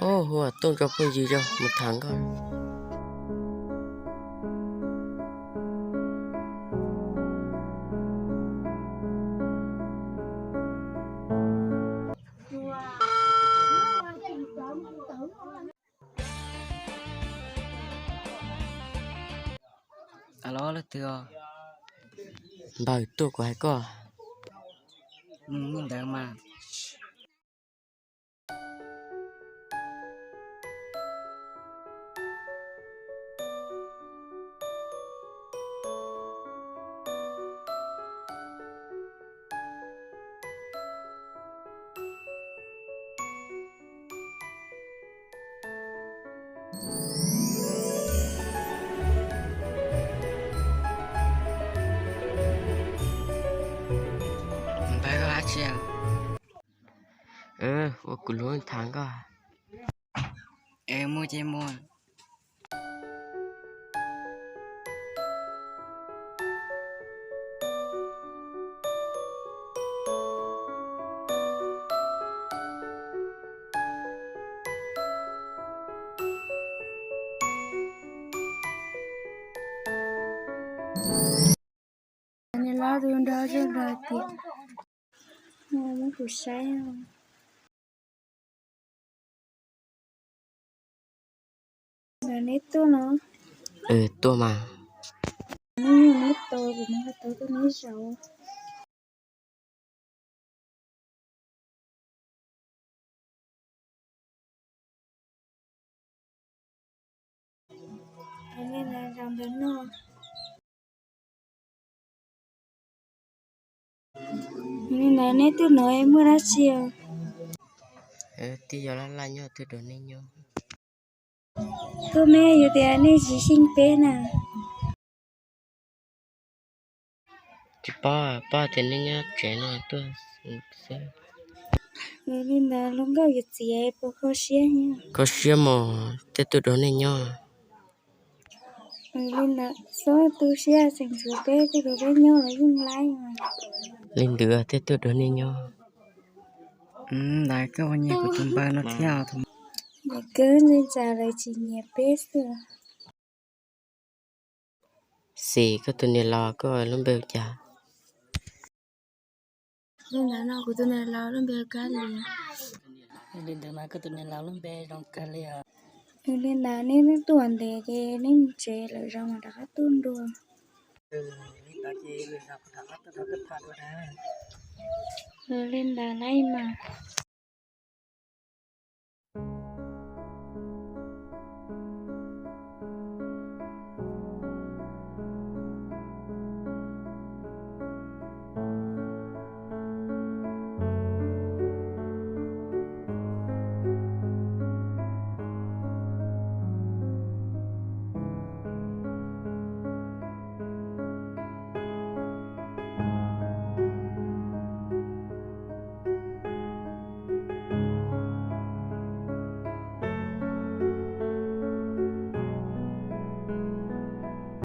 Hu tuaj rau phooj ywg mus tham nkauj. Npawg tuaj kuv hais koj. Ntawd mas. Npawg, koj hais tsi? Ua kuv lub tham nkauj. Muaj ces muaj. Niam laus tus nrog zog nrog tias, muab kuv saib. Ntawd neb tuaj no? Tuaj mas. Neb yog neb tau, kuv mas tau tuaj neb zaum. Li ntawd zaum ntawd no. Li ntawd neb tuaj no muaj dab tsi os? Twb yog laj laj nyob tuaj dua neej nyob. Tuaj me yog tias nej tsis xyeej peb na. Tsis paub, paub tias nej nyob tsev no tuaj xwb. Li ntawd hluas nkauj yawm txiv puas kho siab? Kho siab mos, tej tuaj dua neej nyob. Li ntawd txhob tu siab, tseem tshuav peb tuaj dua peb nyob los yeej laib mas. Li ntawd tej tuaj dua neej nyob. Ntawd koj ua nyiam kuv tus npawg no thiab? Ntawd kawg, ntshe tsam lawv tsis nyiam peb xwb. Xis, koj tus niam laus koj lub npe hu cas? Li ntawd no kuv tus niam laus lub npe hu Kab Lis. Li ntawd mas koj tus niam laus lub npe zoo kawg li os. Li ntawd neb twb tuaj ntev ces neb mus tsev lawm, zaum no rov qab tuaj dua. Li ntawd laib mas.